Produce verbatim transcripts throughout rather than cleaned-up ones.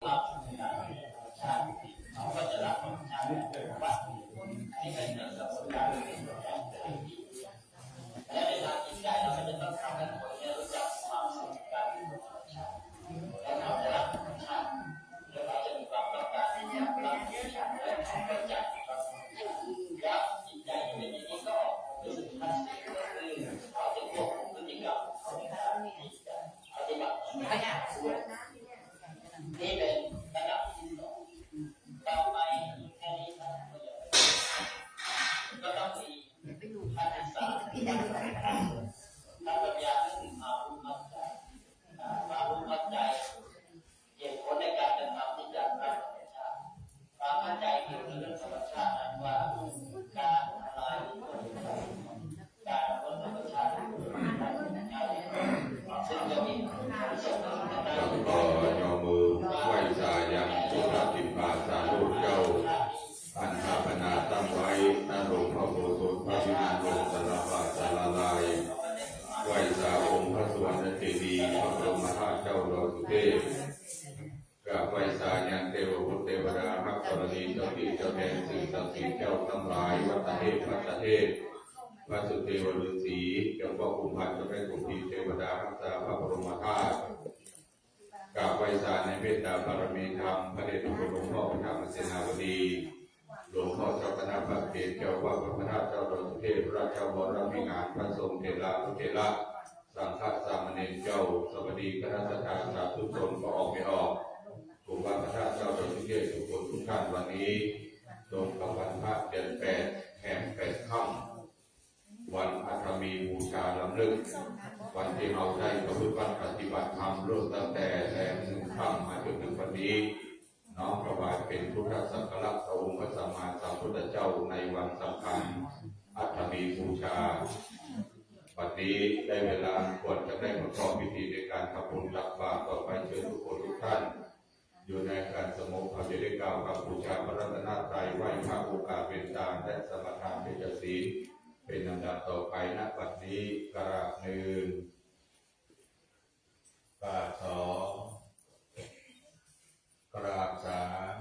เราก็จะรักธรรมชาติว่าที่เป็นเกิดกับผลการเปลี่ยนแปลง และเวลาจิตใจเราก็จะต้องทำให้คนเนี่ยรู้จักความสำคัญของธรรมชาติ และเราจะรักธรรมชาติ และเราจะมีความต้องการที่อยากรักธรรมชาติและทำให้ใจมีความสุข แล้วจิตใจที่เป็นอย่างนี้ก็รู้สึกทันทีก็คือเขาจะควบคุมพฤติกรรมของการที่จะปฏิบัติ นี่เป็นระดับที่สอง ต่อไปแค่นี้ครับ ก็ต้องมีขั้นที่สาม ขั้นปัญญา ก็คือความรู้เข้าใจ ความรู้เข้าใจ เหตุผลในการกระทำที่จะทำธรรมชาติ ความเข้าใจเกี่ยวกับเรื่องธรรมชาตินั้นว่าการทำลาย การลดธรรมชาติ ซึ่งจะมี แล้วก็ยกมือไหว้สายังพุทธทิมพาสารูปเจ้า อันสถาปนาตั้งไว้ณหลวงพ่อโพธิ์พระวิหารโลกสารพาสาลาลัย ไหว้สาองค์พระสุวรรณเจดีย์พระบรมธาตุเจ้าดอยสุเทพ กราบไหว้สายังเทวบุตรเทวดาฮักธรณีเจ้าที่เจ้าแดนสิ่งศักดิ์สิทธิ์เจ้าทั้งหลายวัดตะเทพวัดตะเทพ พระสุเทวฤาษี เจ้าพ่อกุมารเจ้าแม่กุมพีเทวดารักษาพระบรมธาตุ กราบไหว้สาในเมตตาบารมีธรรม พระเดชพระคุณหลวงพ่อพระธรรมเสนาบดี หลวงพ่อเจ้าคณะภาคเขต เจ้าวัดพระธาตุเจ้าดอยสุเทพ ราชวรวิหาร พระสงฆ์เถระนุเถระ สังฆสามเณรเจ้า สวัสดีคณะสัตยาสาธุชน ก็ออกไม่ออก ครูบาพระธาตุเจ้าดอยสุเทพทุกคนทุกท่าน วันนี้ตรงกับวันพระเดือนแปด แห่งแปดค่ำ วันอัฐมีบูชาลำลึก วันที่เราได้ประพฤติปฏิบัติธรรมเริ่มตั้งแต่แรมหนึ่งค่ำมาจนถึงวันนี้ น้อมถวายเป็นพุทธสักการะต่อองค์พระสัมมาสัมพุทธเจ้าในวันสำคัญอัฐมีบูชา วันนี้ได้เวลาควรจะได้ประกอบพิธีในการทำบุญตักบาตร ต่อไปเชิญทุกคนทุกท่าน อยู่ในการสงบ เราจะได้กล่าวคำบูชาพระรัตนตรัย ไหว้พระโอกาสเพ็ญทานและสมาทานเพ็ญศีล เป็นอันดับต่อไป ณ บัดนี้ กราบหนึ่ง กราบสอง กราบสาม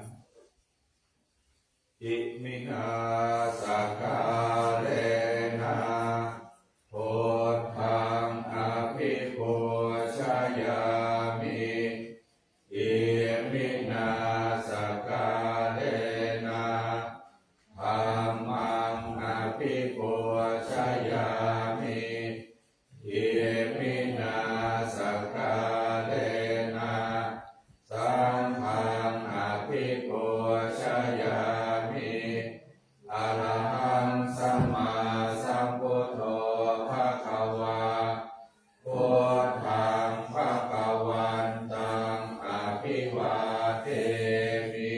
Iminā sakkārena buddhaṃ abhipūjayāmi. Iminā sakkārena dhammaṃ abhipūjayāmi. Iminā sakkārena saṅghaṃ abhipūjayāmi. Arahaṃ sammāsambuddho bhagavā, buddhaṃ bhagavantaṃ abhivādemi.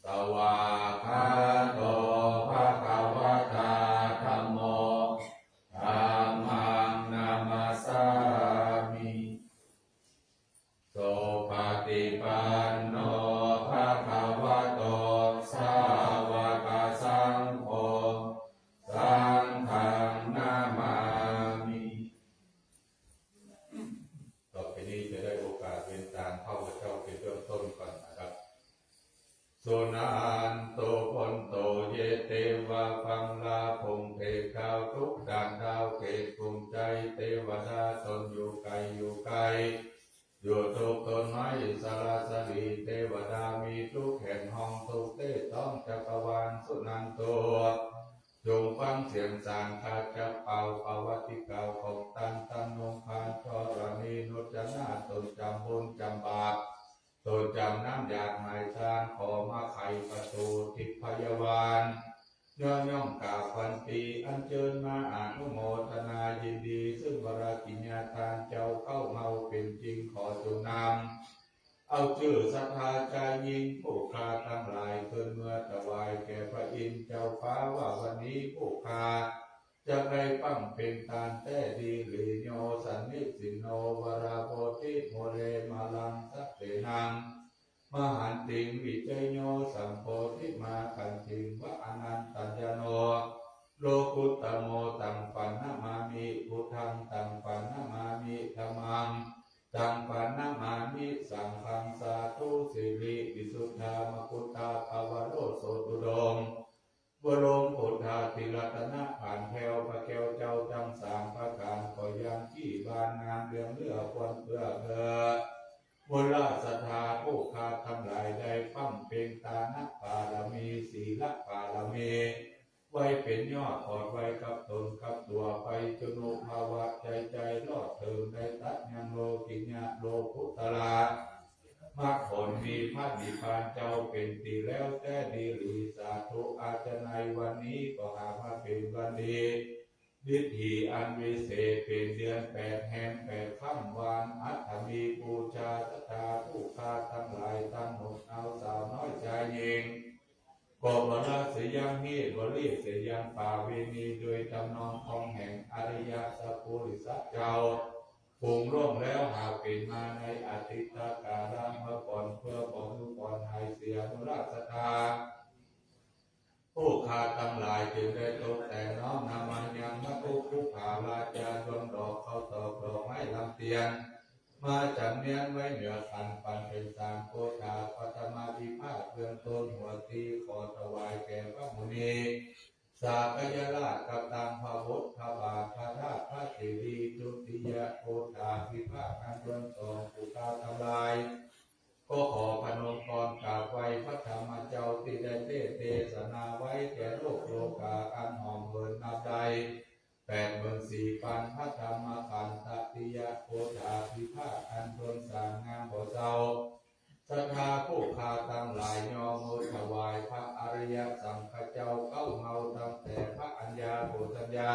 Svākkhāto bhagavatā dhammo, dhammaṃ namassāmi. Supaṭipanno bhagavato sāvakasaṅgho, saṅghaṃ namāmi. ต่อไปนี้จะได้โอกาสเวียนตามข้าพเจ้าเป็นเบื้องต้นก่อนนะครับ Suṇantu bhonto ye devā maṅgalamuneyo, ดาวทุกข์ด่านดาวเกตกลุ่มใจ เทวดาตนอยู่ไกลอยู่ไกล อยู่ทุกข์ทนไม่สละสลี เทวดามีทุกข์แห่งห้องทุกข์ เทพท้องจักรวาล Suṇantu จงฟังเสียงสางฆาจะเป่า ปวัตติกล่าวของท่าน ทั้งนงคานธรณีนุจนา ตนจำบุญจำบาป ตนจำน้ำหยาดหมายทาน ขอมาไขประตูทิพยาวาล ย่อย่องกราบวันตี อัญเชิญมาอนุโมทนายินดี ซึ่งวรกิริยาทานเจ้าเข้าเมาเป็นจริง ขอจงนำเอาชื่อศรัทธาชายหญิงผู้ข้าทั้งหลาย ขึ้นเมื่อถวายแก่พระอินทร์เจ้าฟ้า ว่าวันนี้ผู้ข้า จักได้บำเพ็ญทานแท้ดีหลี Yo sannisinno varabodhimūle māraṃ dakkhiṇaṃ mahantiṃ vijayo sambodhimāgantiṃ va anantañāṇo lokuttamo, taṃ paṇamāmi buddhaṃ, taṃ paṇamāmi dhammaṃ, Taṃ paṇamāmi saṅghaṃ sādhu siri visuddhā makuttā pavaro sotudom. บรมโพธาธิรัตนผ่านแผ้วพระแก้วเจ้าทั้งสามประการ ขอยังชีพานนางเรืองเลือควรเพื่อเธอ บุญราชธาผู้ข้าทั้งหลายได้บำเพ็ญทานบารมี ศีลบารมี ไว้เป็นยอด กอดไว้กับตนกับตัวไป จุนุภาวะใจใจรอดเถิง ได้ตัดยังโลกิยะโลกุตระ มรรคผลมีพระนิพพานเจ้าเป็นที่แล้วแต่ดีหลี สาธุ อาจจะในวันนี้ก็หากว่าเป็นวันดี ดิถีอันวิเศษเป็นเดือนแปดแฮมแปดค่ำวันอัฐมีบูชา ศรัทธาผู้ข้าทั้งหลายทั้งหมด เอาสาวน้อยชายหญิง ก็บรรลักเสยยังเหตุบริเสยยังปาเวณี โดยทำนองของแห่งอริยสัพพุริสเจ้า ปรุงล่วงแล้วหากเป็นมาในอดีตกาลเมื่อก่อน เพื่อบ่ให้ก่อนหายเสีย บุญราชธาผู้ข้าทั้งหลายจึงได้ตกแต่งน้อมนำมายังวัตถุปุพพาราชาดวงดอกข้าวตอกดอกไม้ลำเทียน มาจำเนียนไว้เหนือขันปันเป็นสามโพธา ปฐมวิภาคเบื้องต้นหัวทีขอถวายแก่พระมุนี สากยราชกับตังพระบุตรพระบาทพระธาตุพระเจดีย์ ทุติยโพธาวิภาคอันเบื้องสองผู้ข้าทั้งหลาย ก็ขอพนมกรกราบไหว้พระธรรมเจ้าที่ได้เทศน์เทศนาไว้แก่โลกโลกาอันหอมเหินนับได้แปดหมื่นสี่พันพระธรรมขันธ์ ตติยโพธาวิภาคอันเพิ่งสร้างงามบ่เศร้า ศรัทธาผู้ข้าทั้งหลายย่อมือถวายพระอริยสังฆเจ้าเก้าเงาตั้งแต่พระอัญญาโกณฑัญญา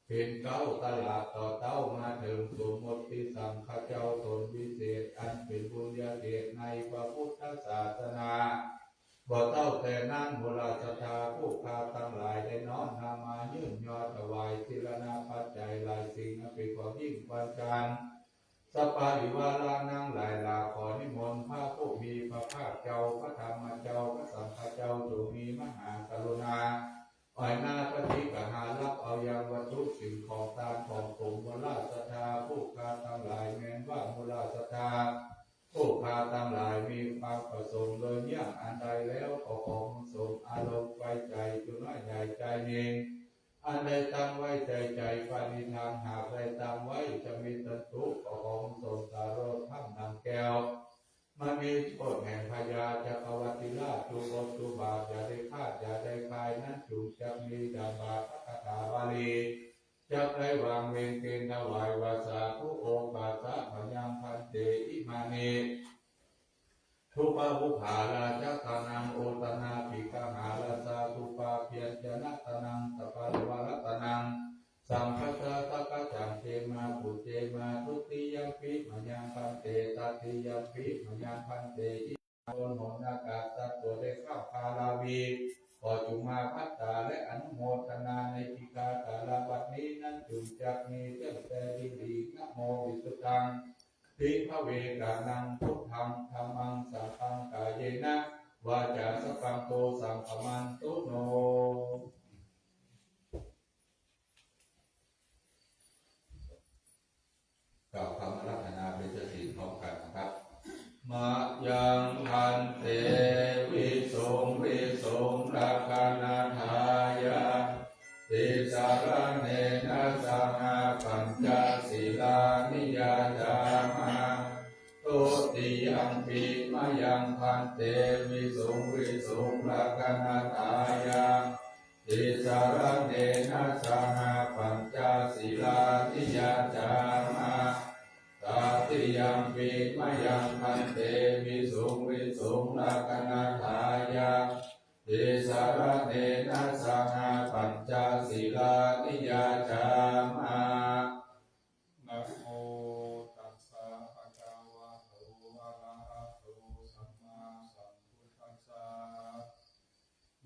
เป็นเก้าตลาดต่อเต้ามาถึงสมมติสังฆเจ้าตนวิเศษอันเป็นบุญญาเขตในพระพุทธศาสนา บ่เต้าแต่นั้น บุญราชธาผู้ข้าทั้งหลายได้น้อมนำมายื่นยอถวายทีละนาปัจจัยหลายสิ่งอันเป็นของยิ่งกว่ากัน สัพปะริวารานังหลายหลากขอนิมนต์พระผู้มีพระภาคเจ้า พระธรรมเจ้า พระสังฆเจ้าจงมีมหากรุณา อ้อยหน้าปฏิกหารับเอายังวัตถุสิ่งของทานของสงฆ์ บุญราชธาผู้ข้าทั้งหลายแม้นว่าบุญราชธาผู้ข้าทั้งหลายมีความประสงค์เลินอย่างอันใดแล้ว ก็ขอบุญสงฆ์อารมณ์ไว้ใจจุน้อยใหญ่ใจเย็น อันใดตั้งไว้ใจใจปณิธานหากได้ตั้งไว้จะมีตันตุ ก็ขอบุญสงฆ์สารโรธธรรมดังแก้ว มณีโชติแห่งพญาจักรวรรดิราชจุบทจุบาทอย่าได้ขาดอย่าได้คายนั้นจุงจักมีดังบาทพระคาถาบาลี จักได้วางเวรเกณฑ์ถวายว่า สาธุโอปาสะมะยังพันเต อิมานิ thupa vuhā rājarattanaṃ otanābhikahārassa thupa byañjanarattanaṃ sapparivararattanaṃ saṅghassa sakkaccaṃ khemaṃ pūjema. Dutiyampi mayaṃ bhante tatiyampi mayaṃ bhante. โอนหนอากาศสัตว์ตัวได้ข้าวคาราวี ขอจุมาพัตตาและอนุโมทนาในพิกาการบัดนี้นั้นจุงจักมีเรื่องแต่ดีๆ นะโมวิสุทธังพิภเวกานัง พุทธังธัมมังสังฆัง กายเยนะวาจาสัพพังโต สังฆมันตุโน กล่าวคำอาราธนาเป็นสติพร้อมกันนะครับ Mayaṃ bhante visuṃ visuṃ rakkhaṇatthāya tisaraṇena saha pañca sīlāni yācāma. Dutiyampi mayaṃ bhante visuṃ visuṃ rakkhaṇatthāya tisaraṇena saha pañca sīlāni yācāma. Tatiyampi mayaṃ bhante visuṃ visuṃ rakkhaṇatthāya tisaraṇena saha pañca sīlāni yācāma. Namo tassa bhagavato arahato sammāsambuddhassa.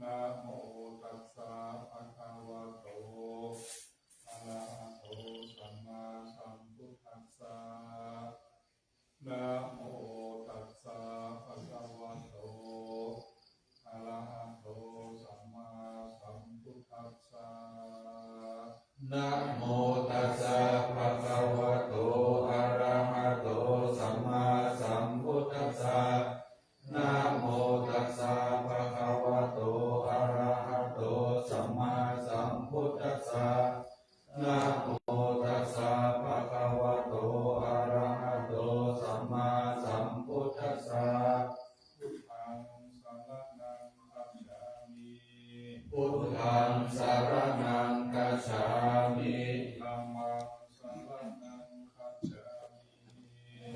Namo tassa bhagavato arahato sammāsambuddhassa. Namo tassa bhagavato arahato sammāsambuddhassa. Namo Namo tassa bhagavato arahato sammāsambuddhassa. Namo tassa bhagavato arahato sammāsambuddhassa. Buddhaṃ saraṇaṃ gacchāmi. Buddhaṃ saraṇaṃ gacchāmi. Dhammaṃ saraṇaṃ gacchāmi.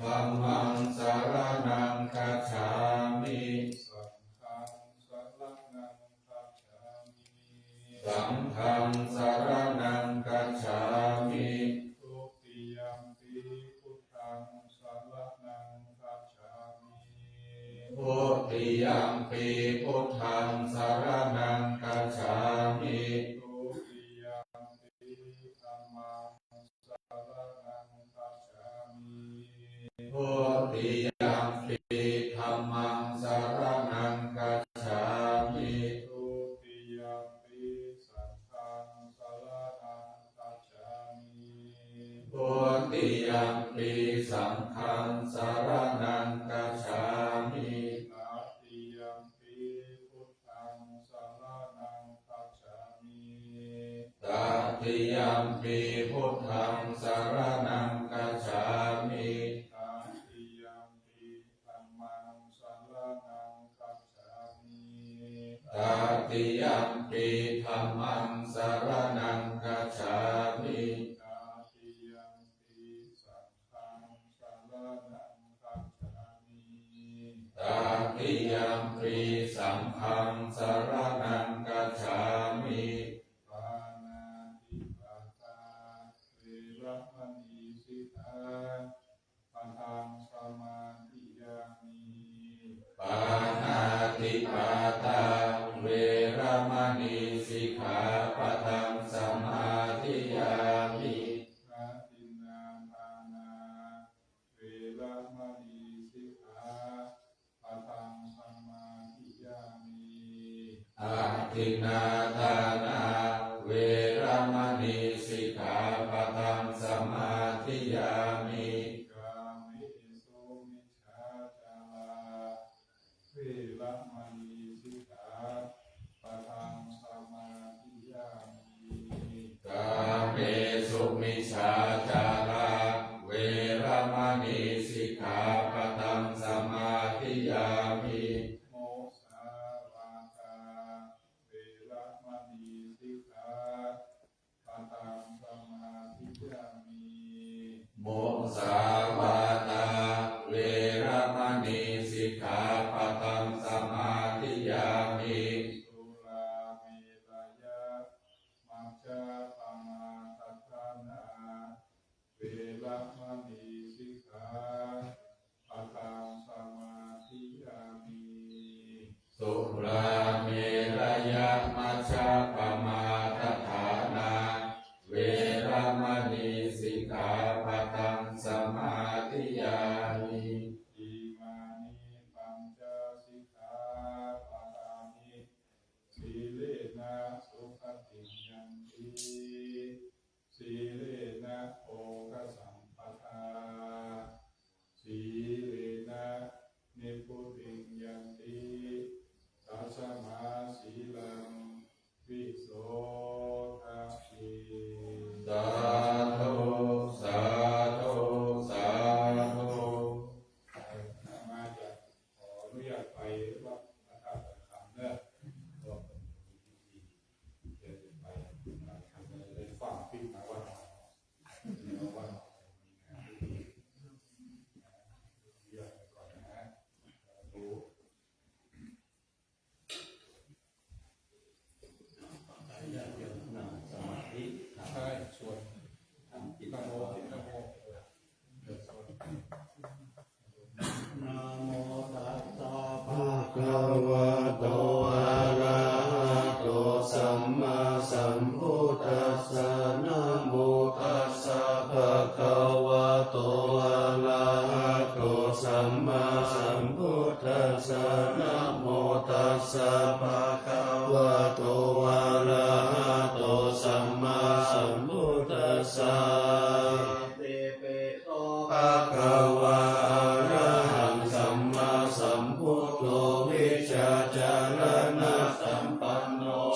Dhammaṃ saraṇaṃ gacchāmi. Saṅghaṃ saraṇaṃ gacchāmi. Saṅghaṃ saraṇaṃ gacchāmi. Dutiyampi buddhaṃ saraṇaṃ gacchāmi. Dutiyampi buddhaṃ saraṇaṃ gacchāmi. Dutiyampi dhammaṃ saraṇaṃ gacchāmi. Dutiyampi dhammaṃ saraṇaṃ gacchāmi. Dutiyampi saṅghaṃ saraṇaṃ gacchāmi. Dutiyampi saṅghaṃ saraṇaṃ gacchāmi. Tatiyampi buddhaṃ saraṇaṃ gacchāmi. Tatiyampi buddhaṃ saraṇaṃ gacchāmi. Tatiyampi dhammaṃ saraṇaṃ gacchāmi. Tatiyampi dhammaṃ saraṇaṃ gacchāmi. Tatiyampi saṅghaṃ saraṇaṃ gacchāmi. Tatiyampi saṅghaṃ saraṇaṃ gacchāmi. Pāṇātipātā veramaṇī sikkhāpadaṃ samādiyāmi. Pāṇātipātā veramaṇī sikkhāpadaṃ samādiyāmi. Adinnādānā veramaṇī sikkhāpadaṃ samādiyāmi. Adinnādānā veramaṇī sikkhāpadaṃ samādiyāmi. Kāmesu micchācārā veramaṇī sikkhāpadaṃ samādiyāmi. Kāmesu micchācārā veramaṇī sikkhāpadaṃ samādiyāmi. Musāvādā veramaṇī sikkhā padaṃ samādiyāmi. Musāvādā veramaṇī sikkhāpadaṃ samādiyāmi. Surāmerayamajjapamādaṭṭhānā veramaṇī sikkhā padaṃ samādiyāmi. Surāmerayamajjapamādaṭṭhānā veramaṇī sikkhāpadaṃ samādiyāmi. Imāni pañca sikkhāpadāni. Sīlena sugatiṃ yanti, sīlena bhogasampadā, sīlena nibbutiṃ yanti, tasmā sīlaṃ visodhaye. Sādhu, sādhu, sādhu. อาตมาจะขออนุญาตไปวัดพระธาตุดอยคำเนอะ ก็เป็นพิธี เดี๋ยวจะไป ได้ฟังพิธีมาวัดหน่อย เดี๋ยววัดหน่อย มีงานพิธี อนุญาตไปก่อนนะ สาธุ ญาติโยมนั่งสมาธิ ใช่ สวด ทำจิต นะโม นะโม เออ สวด Namo tassa bhagavato arahato sammāsambuddhassa. Namo tassa bhagavato arahato sammāsambuddhassa. Namo tassa bhagavato arahato sammāsambuddhassa. Bhagavā arahaṃ sammāsambuddho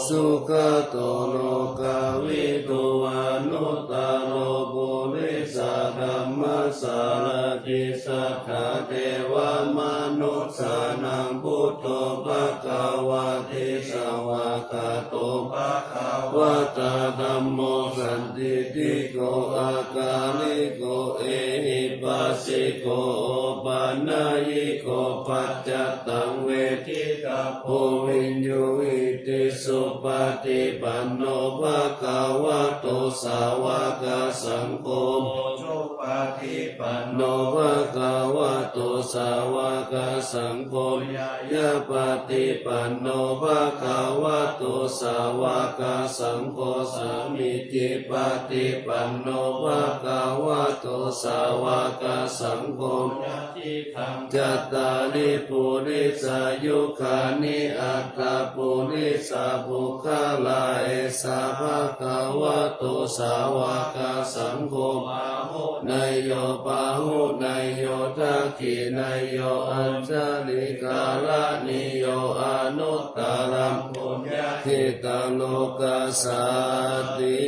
sugato lokavidū anuttaro purisadammasārathi satthā devamanussānaṃ buddho bhagavāti. Svākkhāto bhagavatā dhammo sandiṭṭhiko akāliko ehipassiko opanayiko paccattaṃ veditabbo viññūhīti. Supaṭipanno bhagavato sāvakasaṅgho, supaṭipanno bhagavato sāvakasaṅgho, ñāyapaṭipanno bhagavato sāvakasaṅgho, sāmīcipaṭipanno bhagavato sāvakasaṅgho, yadidaṃ cattāri purisayugāni aṭṭha purisapuggalā, esa bhagavato sāvakasaṅgho, āhuneyyo pāhuneyyo dakkhiṇeyyo añjalikaraṇīyo anuttaraṃ puññakkhettaṃ lokassāti.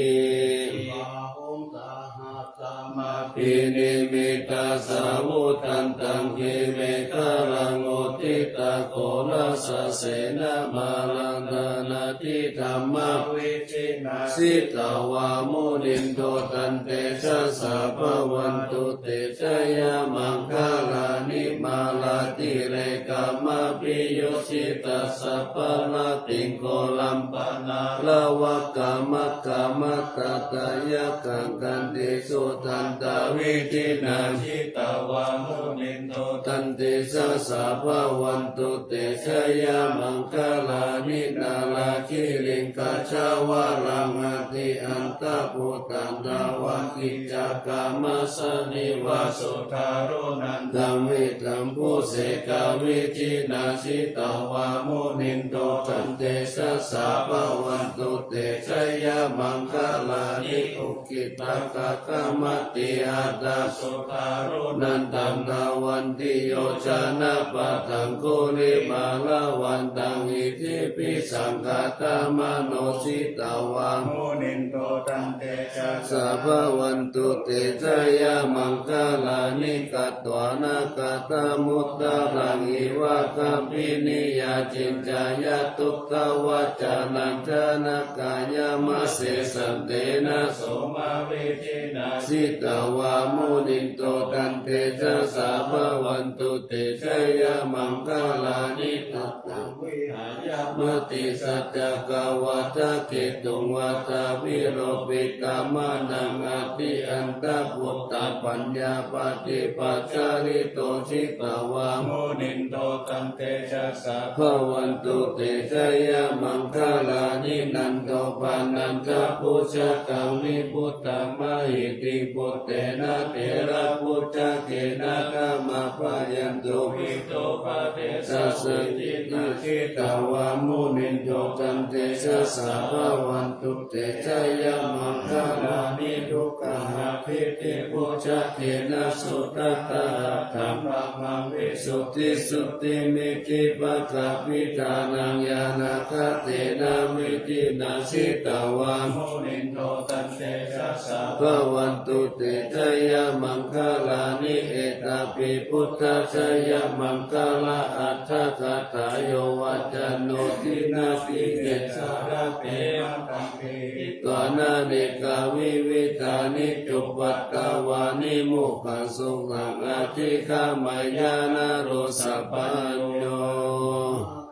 Bāhuṃ sahassamabhinimmitasāvudhantaṃ grīmekhalaṃ uditaghorasasenamāraṃ dānādidhammavidhinā jitavā munindo tantejasā bhavatu te jayamaṅgalāni. Mārātirekamabhiyujjhitasabbarattiṃ ghorampanāḷavakamakkhamathaddhayakkhaṃ khantīsudantavidhinā jitavā munindo tantejasā bhavatu te jayamaṅgalāni. Nāḷāgiriṃ gajavaraṃ atimattabhūtaṃ dāvaggicakkamasanīva sudāruṇantaṃ mettambusekavidhinā jitavā munindo tantejasā bhavatu te jayamaṅgalāni. Ukkhittakhaggamatihatthasudāruṇantaṃ dhāvantiyojanapathaṅgulimālavantaṃ iddhībhisaṅkhatamano jitavā munindo tantejasā bhavatu te jayamaṅgalāni. Katvāna kaṭṭhamudaraṃ iva gabbhinīyā ciñcāya duṭṭhavacanaṃ janakāyamajjhe santena somavidhinā jitavā munindo tantejasā bhavatu te jayamaṅgalāni. Taṃ vihāya matisaccakavādaketuṃ vādābhiropitamanaṃ atiandhabhūtapaññāpadīpajalito jitavā munindo tantejasā bhavatu te jayamaṅgalāni. Nandopanandabhujagaṃ vibudhaṃ mahiddhiṃ puttena therabhujagena damāpayanto iddhūpadesavidhinā jitavā munindo tantejasā bhavatu te jayamaṅgalāni. Duggāhadiṭṭhibhujagena sudaṭṭhahatthaṃ brahmaṃ visuddhijutimiddhibakābhidhānaṃ ñāṇāgadena vidhinā jitavā munindo tantejasā bhavatu te jayamaṅgalāni. Etāpi buddhajayamaṅgalaaṭṭhagāthā yo vācano dinadine sarate matandī hitvānanekavividhāni cupaddavāni mokkhaṃ sukhaṃ adhigameyya naro sapañño.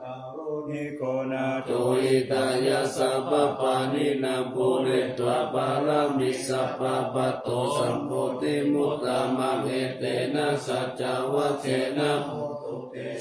Mahākāruṇiko nātho hitāya sabbapāṇinaṃ pūretvā pāramī sabbā patto sambodhimuttamaṃ etena saccavajjena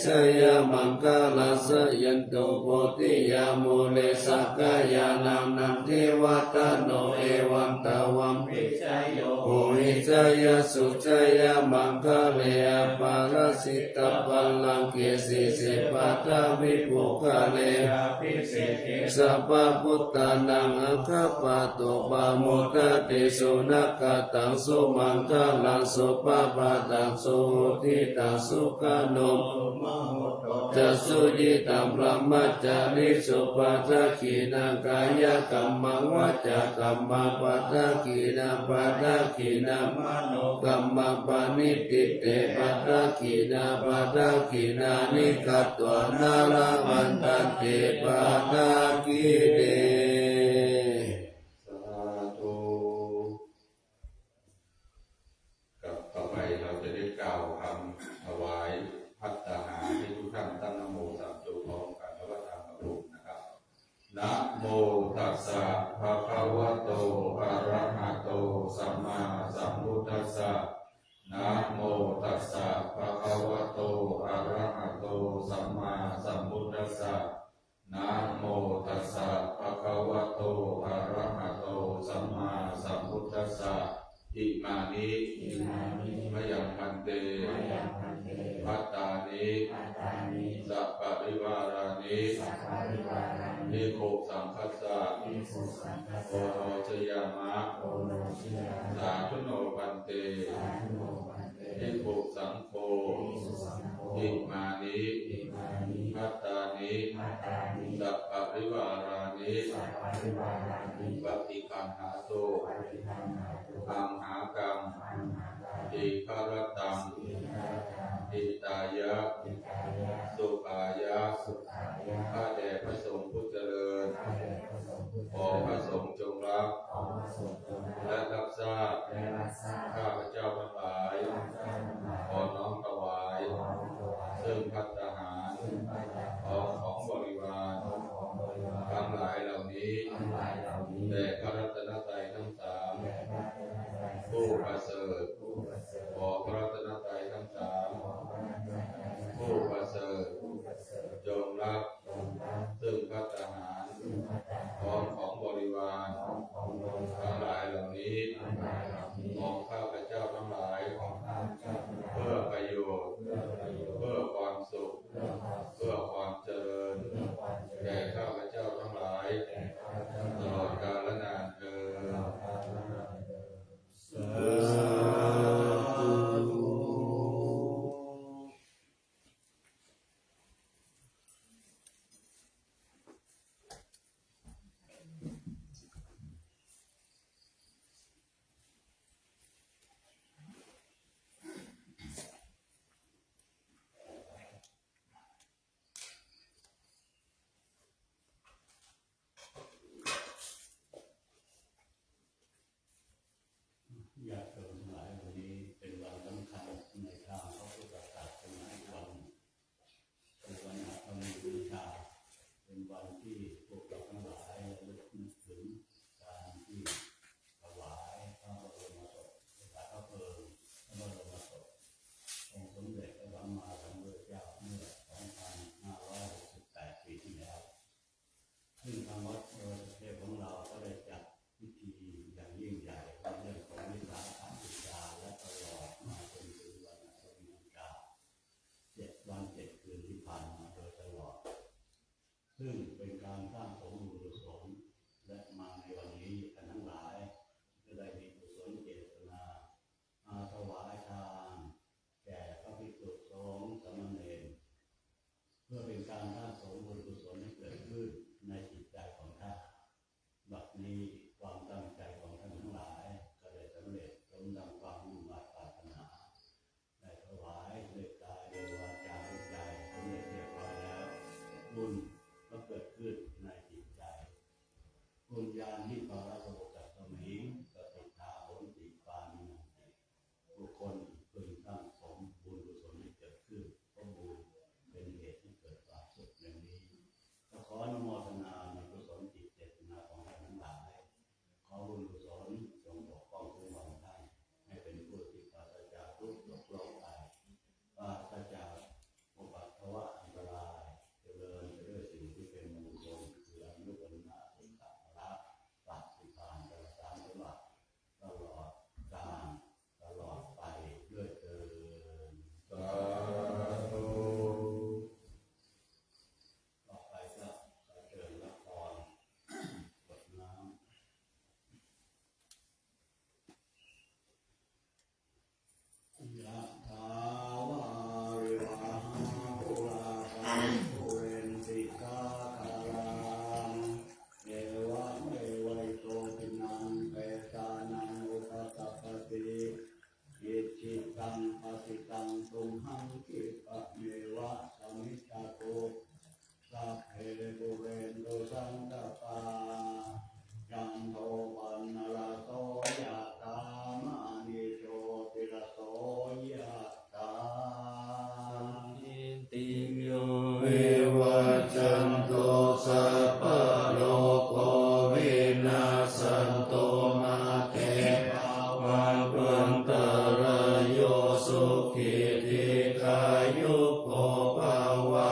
jayamaṅgalaṃ. Jayanto bodhiyā mūle sakyānaṃ nandivaḍḍhano evaṃ tvaṃ vijayo hohi jayassu jayamaṅgale aparājitapallaṅke sīse paṭhavipokkhare abhiseke sabbabuddhānaṃ aggappatto pamodati. Sunakkhattaṃ sumaṅgalaṃ supabhātaṃ suhuṭṭhitaṃ sukhaṇo sumuhutto ca suyiṭṭhaṃ brahmacārisu, padakkhiṇaṃ kāyakammaṃ vācākammaṃ padakkhiṇaṃ, padakkhiṇaṃ manokammaṃ paṇidhī te padakkhiṇā, padakkhiṇāni katvāna labhantatthe padakkhiṇe. Sādhu. ครับ ต่อไปเราจะได้กล่าวคำถวายภัตตาหารให้ทุกท่านตั้งนะโมสามจบพร้อมกัน แล้วก็ตามกระผมนะครับ Namo tassa bhagavato arahato sammāsambuddhassa. Namo tassa bhagavato arahato sammāsambuddhassa. Namo tassa bhagavato arahato sammāsambuddhassa. Imāni, imāni, mayaṃ bhante, mayaṃ bhante, bhattāni, bhattāni, saparivārāni, saparivārāni, bhikkhusaṅghassa, bhikkhusaṅghassa, oṇojayāma, oṇojayāma. Sādhu no bhante, sādhu no bhante, bhikkhusaṅgho, bhikkhusaṅgho, imāni, imāni, bhattāni, bhattāni, saparivārāni, saparivārāni, paṭiggaṇhātu, paṭiggaṇhātu, amhākaṃ, amhākaṃ, dīgharattaṃ, dīgharattaṃ, hitāya, hitāya, sukhāya, sukhāya, ข้าแต่พระสงฆ์ผู้เจริญ ข้าแต่พระสงฆ์ผู้เจริญ ขอพระสงฆ์จงรับ ขอพระสงฆ์จงรับ และรับทราบ และรับทราบ ข้าพเจ้าทั้งหลาย ข้าพเจ้าทั้งหลาย ขอน้อมถวาย ขอน้อมถวาย ซึ่งภัตตาหาร ซึ่งภัตตาหาร พร้อมของบริวาร พร้อมของบริวาร ทั้งหลายเหล่านี้ ทั้งหลายเหล่านี้ แด่พระรัตนตรัยทั้งสาม แด่พระรัตนตรัยทั้งสาม ผู้ประเสริฐ ผู้ประเสริฐ ขอพระรัตนตรัยทั้งสาม ขอพระรัตนตรัยทั้งสาม ผู้ประเสริฐ ผู้ประเสริฐ จงรับ ซึ่งภัตตาหาร พร้อมของบริวาร ทั้งหลายเหล่านี้ ของข้าพเจ้าทั้งหลาย เพื่อประโยชน์ เพื่อความสุข เพื่อความเจริญ แก่ข้าพเจ้าทั้งหลาย ตลอดกาลนานเทอญ สาธุ ญาติโยมทั้งหลาย วันนี้เป็นวันสำคัญในทางพระพุทธศาสนาอีกวันหนึ่ง เป็นวันอาสาฬหบูชา เป็นวันที่พวกเราทั้งหลายระลึกนึกถึงการที่ถวายพระบรมศพ ถวายพระเพลิงพระบรมศพองค์สมเด็จพระสัมมาสัมพุทธเจ้าเมื่อ สองพันห้าร้อยหกสิบแปด ปีที่แล้ว ซึ่งทางวัดโดยสเทพของเราก็ได้จัดพิธีอย่างยิ่งใหญ่ในเรื่องของวิสาขบูชา และตลอดมาจนถึงวันอาสาฬหบูชา เจ็ดวันเจ็ดคืนที่ผ่านมาโดยตลอด ซึ่งเป็นการสร้างสมบุญกุศล และมาในวันนี้ท่านทั้งหลายก็ได้มีกุศลเจตนามาถวายทานแก่พระภิกษุสงฆ์สามเณร เพื่อเป็นการสร้างสมบุญกุศลให้เกิดขึ้นในจิตใจของท่าน บัดนี้ความตั้งใจของท่านทั้งหลายก็ได้สำเร็จสมดังความมุ่งมาดปรารถนา ได้ถวายด้วยกายด้วยวาจาด้วยใจสำเร็จเรียบร้อยแล้ว บุญก็เกิดขึ้นในจิตใจ Puññāni padakkhiṇāni paccattaṃ padakkhiṇaṃ, padakkhiṇāni katvāna labhantatthe padakkhiṇe. บุคคลพึงตั้งสมบุญกุศลให้เกิดขึ้น เพราะบุญเป็นเหตุให้เกิดความสุขดังนี้ ก็ขออนุโมทนาในกุศลจิตเจตนาของท่านทั้งหลาย ขอบุญกุศลจงปกป้องคุ้มครองท่าน ให้เป็นผู้ที่ปราศจากทุกข์โศกโรคภัย ปราศจากอุปัทวะอันตราย เจริญไปด้วยสิ่งที่เป็นมงคล คืออายุ วัณณะ สุขะ พละ ปฏิภาณ pūrenti sāgaraṃ. Evameva ito dinnaṃ petānaṃ upakappati. Icchitaṃ patthitaṃ tumhaṃ khippameva samijjhatu. Sabbe pūrentu saṅkappā cando paṇṇaraso yathā maṇi jotiraso yathā. Sabbītiyo vivajjantu sabbarogo vinassantu mā te bhavatvantarāyo sukhī dīghāyuko bhava.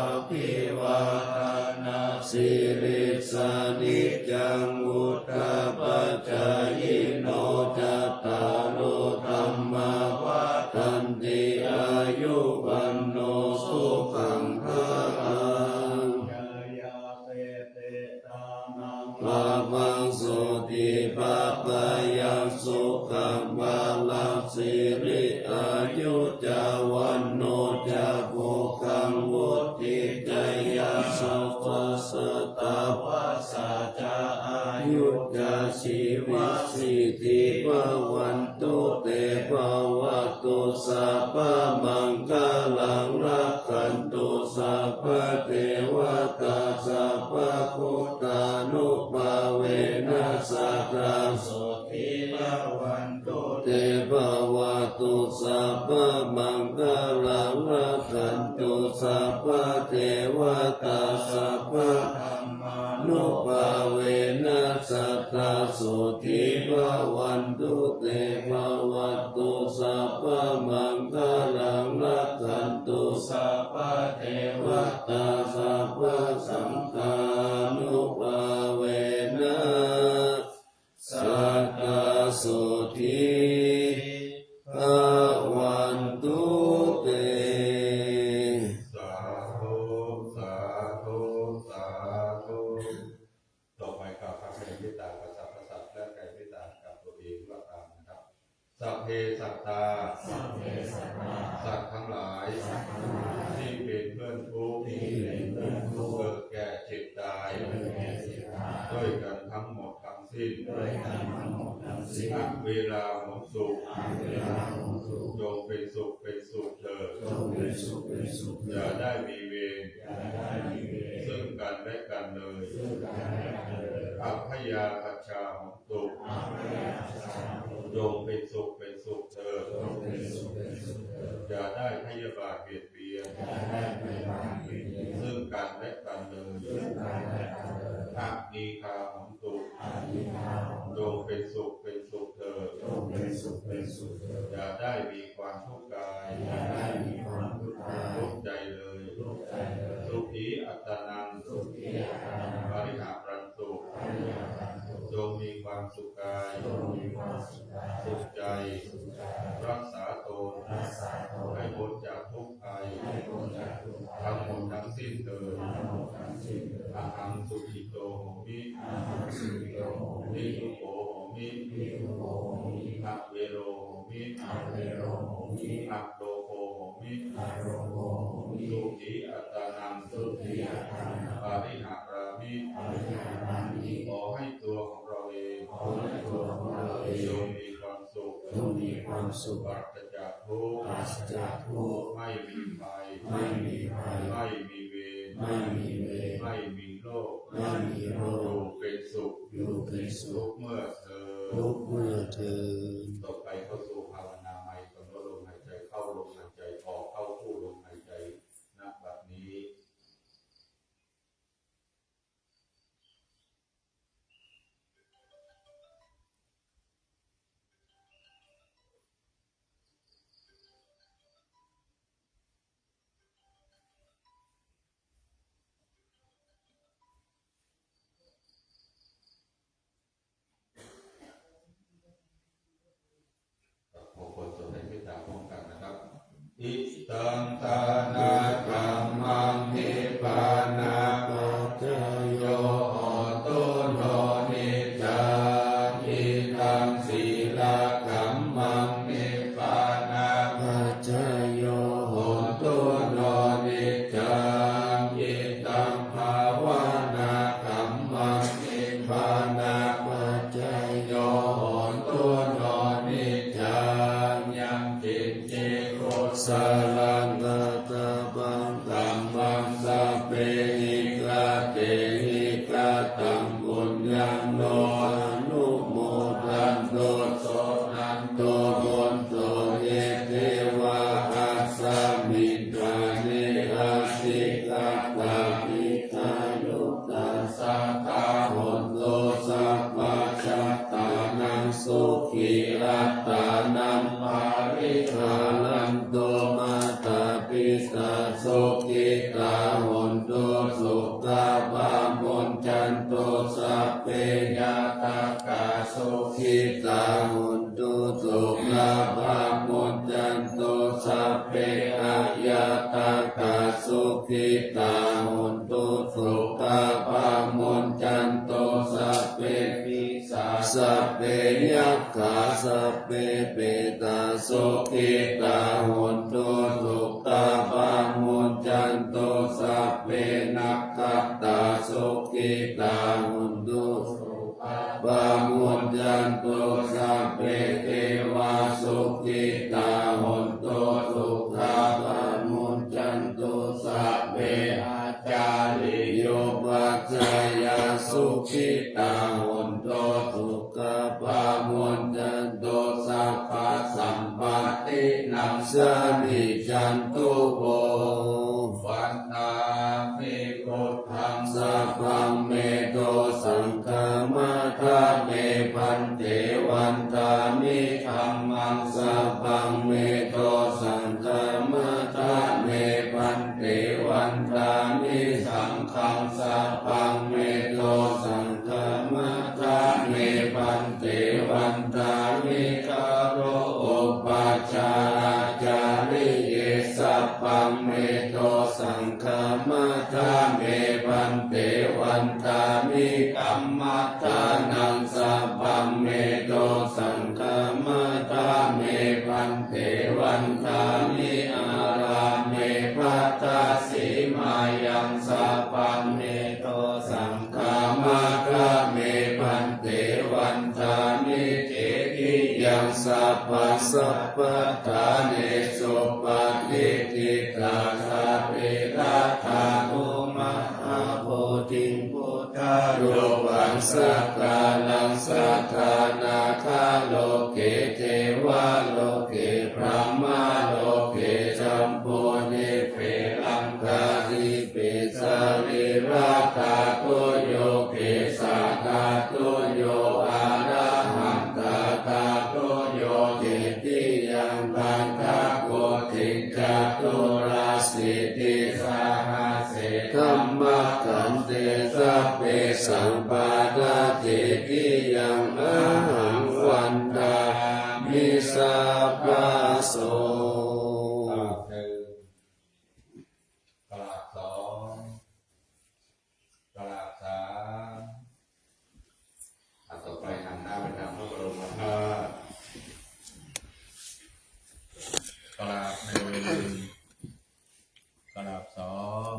Abhivādanasīlissa niccaṃ vuḍḍhāpacāyino cattāro dhammā vaḍḍhanti āyu vaṇṇo sukhaṃ balaṃ. Jaya sotthi dhanaṃ lābhaṃ sotthi bhāgyaṃ sukhaṃ balaṃ siri āyu ca vaṇṇo ca bhogaṃ vuḍḍhī ca yasavā satavassā ca āyū ca jīvasiddhī bhavantu te. Bhavatu sabbamaṅgalaṃ rakkhantu sabbadevatā sabbabuddhānubhāvena sadā sotthī bhavantu te. Bhavatu sabbamaṅgalaṃ rakkhantu sabbadevatā sabbadhammānubhāvena sadā sotthī bhavantu te. Bhavatu sabbamaṅgalaṃ rakkhantu sabbadevatā sabbasaṅghānubhāvena sadā sotthī bhavantu te. สาธุ สาธุ สาธุ ต่อไปกล่าวคำแผ่เมตตากับสรรพสัตว์และแผ่เมตตากับตัวเองก็ตามนะครับ Sabbe sattā สัตว์ทั้งหลาย ที่เป็นเพื่อนทุกข์ เกิดแก่เจ็บตาย ด้วยกันทั้งหมดทั้งสิ้น averā hontu จงเป็นสุขเป็นสุขเถิด อย่าได้มีเวร ซึ่งกันและกันเลย abyāpajjhā hontu จงเป็นสุขเป็นสุขเถิด อย่าได้พยาบาทเบียดเบียน ซึ่งกันและกันเลย anīghā hontu จงเป็นสุขเป็นสุขเถิด อย่าได้มีความทุกข์กาย ทุกข์ใจเลย sukhī attānaṃ pariharantu จงมีความสุขกาย สุขใจ รักษาตน ให้พ้นจากทุกข์ภัย ทั้งหมดทั้งสิ้นเถิด ahaṃ sukhito homi, niddukkho homi, avero homi, arogo homi, sukhī attānaṃ pariharāmi. ขอให้ตัวของเราเอง จงมีความสุข ปราศจากทุกข์ ไม่มีภัย ไม่มีเวร ไม่มีโรค อยู่เป็นสุข ทุกเมื่อเทอญ ต่อไปเข้าสู่ภาวนาใหม่ กำหนดลมหายใจเข้า ลมหายใจออก เข้าคู่ลมหายใจ ณ บัดนี้ ครับ มงคลสวดให้เมตตาพร้อมกันนะครับ Idaṃ dānakammaṃ nibbānapaccayo hotu no niccaṃ. Idaṃ sīlakammaṃ nibbānapaccayo hotu no niccaṃ. Idaṃ bhāvanākammaṃ nibbānapaccayo hotu no niccaṃ. Yaṅkiñci kusalaṃ kattabbaṃ kammaṃ sabbehi katehi kataṃ puññaṃ no anumodantu suṇantu bhonto ye devā asmiṃ ṭhāne adhigatā dīghāyukā sadā hontu sabbasattānaṃ sukhī attānaṃ pariharantu. Mātā pitā sukhitā hontu sukhā pamuñcantu sabbe ñātakā sukhitā hontu sukhā pamuñcantu sabbe aññātakā sukhitā hontu sukhā pamuñcantu sabbe pisā sabbe yakkhā sabbe petā sukhitā hontu sukhā pamuñcantu sabbe nakkhattā sukhitā hontu sukhā pamuñcantu sabbe devā sukhitā hontu sukhā pamuñcantu sabbe ācariyupajjhāyā sukhitā hontu sukhā pamuñcantu sabbasampattīnaṃ samijjhantu vo. Vandāmi buddhaṃ sabbaṃ me dosaṃ khamatha me bhante. Vandāmi dhammaṃ sabbaṃ me dosaṃ khamatha me bhante. Vandāmi saṅghaṃ sabbaṃ me dosaṃ khamatha me bhante. Vandāmi guru upajjhāyācariye sabbaṃ me dosaṃ khamatha me bhante. Vandāmi kammaṭṭhānaṃ sabbaṃ me dosaṃ khamatha me bhante. Vandāmi ārāme bhaddasīmāyaṃ sabbaṃ me dosaṃ khamatha me bhante. Vandāmi cetiyaṃ sabbasampatthānesu patiṭṭhitā sabbe dhātu mahābodhiṃ buddharūpaṃ sakalaṃ sadā nāgā loke devā loke brahmā loke jambudīpe laṅkādīpe sarīradhātuyo kesādhātuyo arahantātuyo cetiyaṃ tathāgothiṃ caturāsītisahas se dhammakkhandhe sabbesaṃ padaccetiyaṃ ahaṃ vandāmi sabbaso. กราบสอง กราบสาม อ่ะ ต่อไปหันหน้าไปทางพระบรมธาตุ กราบหนึ่ง กราบสอง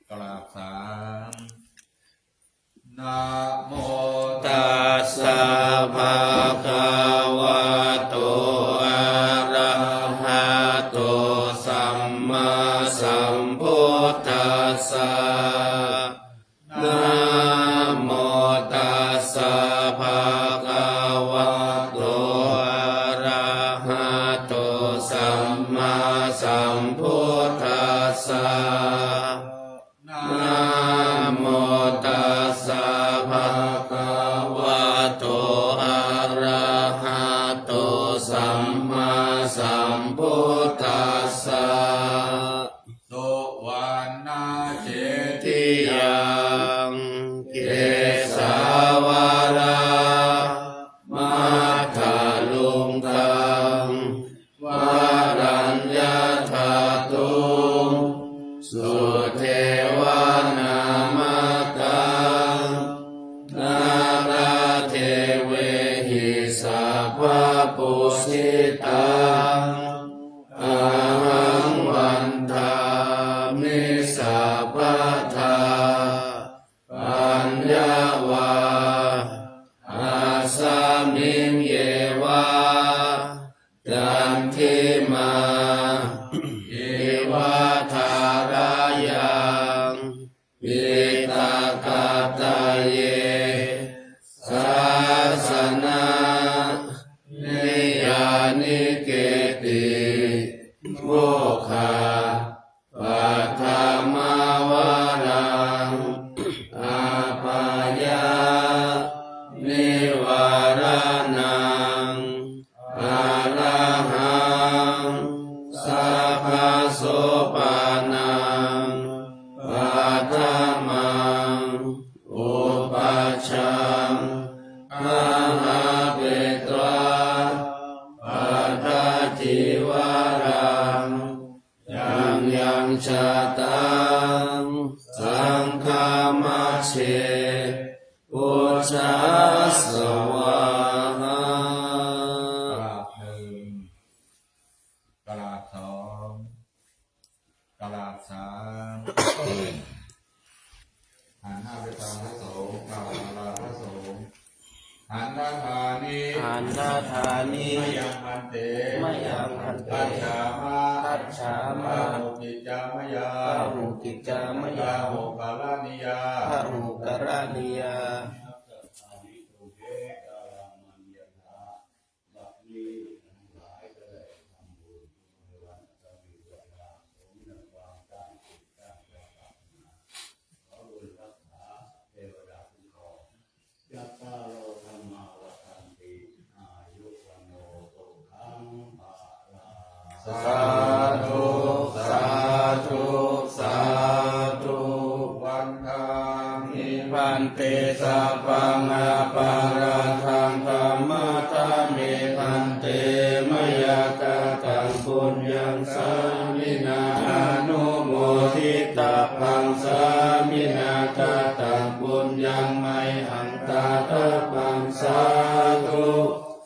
กราบสาม Namo tassa bhagavato arahato sammāsambuddhassa. Namo tassa bhagavato arahato sammāsambuddhassa. Namo tassa bhagavato arahato sammāsambuddhassa. Suvaṇṇacetiyaṃ kesavaraṃ varaññadhātuṃ sudevanāmakā nāradevehi sabbapūjitaṃ ahaṃ vandāmi. nisabbadā paññā vā asmiṃ ye vā candimā iva thārayaṃ piṭakattaye sāsana niyānike'ti mokkhapaṭhamavaraṃ apāyanivāraṇaṃ arahaṃ sabbasopaṇaṃ paṭhamaṃ upajjhaṃ gahapetvā pattacīvaraṃ yaṃ yaṃ jātaṃ saṅghamajjhe pūjā svāhā. กราบหนึ่ง กราบสอง กราบสาม หันหน้าไปทางพระสงฆ์ กราบลาพระสงฆ์ Handadāni. Handadāni. Mayaṃ bhante. Mayaṃ bhante. Gacchāma. Gacchāma. Pahūti ca mayā. Pahūti ca mayā. Bahūkaranīyā. Bahūkaranīyā. สาธุ สาธุ สาธุ Vandāmi bhante sabbaṃ aparādhaṃ khamatha me bhante. Mayā kataṃ puññaṃ sāminā anumoditabbaṃ, sāminā kataṃ puññaṃ mayhaṃ dātabbaṃ. Sādhu,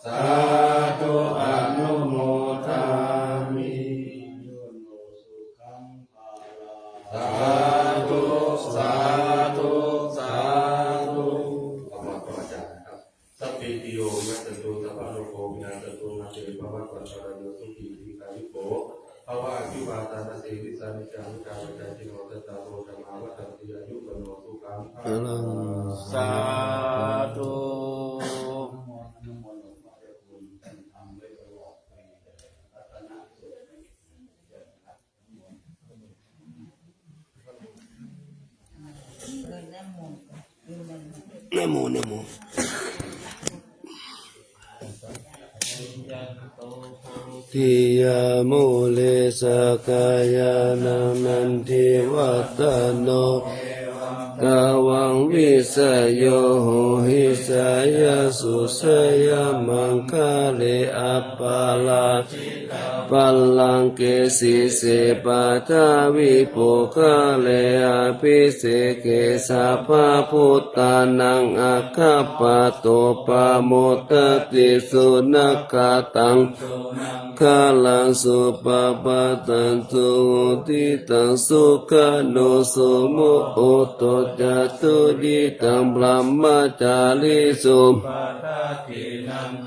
sādhu, anumodāmi. สาธุ สาธุ สาธุ ขอบพระอาจารย์นะครับ Sabbītiyo vivajjantu, sabbarogo vinassatu, mā te bhavatvantarāyo, sukhī dīghāyuko bhava. Abhivādanasīlissa niccaṃ vuḍḍhāpacāyino, cattāro dhammā vaḍḍhanti, āyu vaṇṇo sukhaṃ balaṃ. Sādhu. นะโม นะโม Tiyā mūle sakyānaṃ nandivaḍḍhano, evaṃ tvaṃ vijayo hohi, jayassu jayamaṅgale, aparājita pallaṅke sīse paṭhavipokkhare, abhiseke sabbabuddhānaṃ aggappatto pamodati. Sunakkhattaṃ sumaṅgalaṃ supabhātaṃ suhuṭṭhitaṃ, sukhaṇo sumuhutto ca suyiṭṭhaṃ brahmacārisu.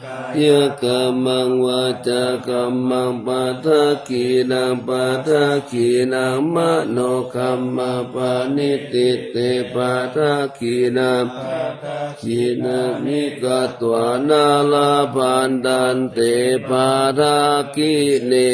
Kāyakammaṃ vācākammaṃ padakkhiṇaṃ, padakkhiṇaṃ manokammaṃ paṇidhī te padakkhiṇā, padakkhiṇāni katvāna labhantatthe padakkhiṇe.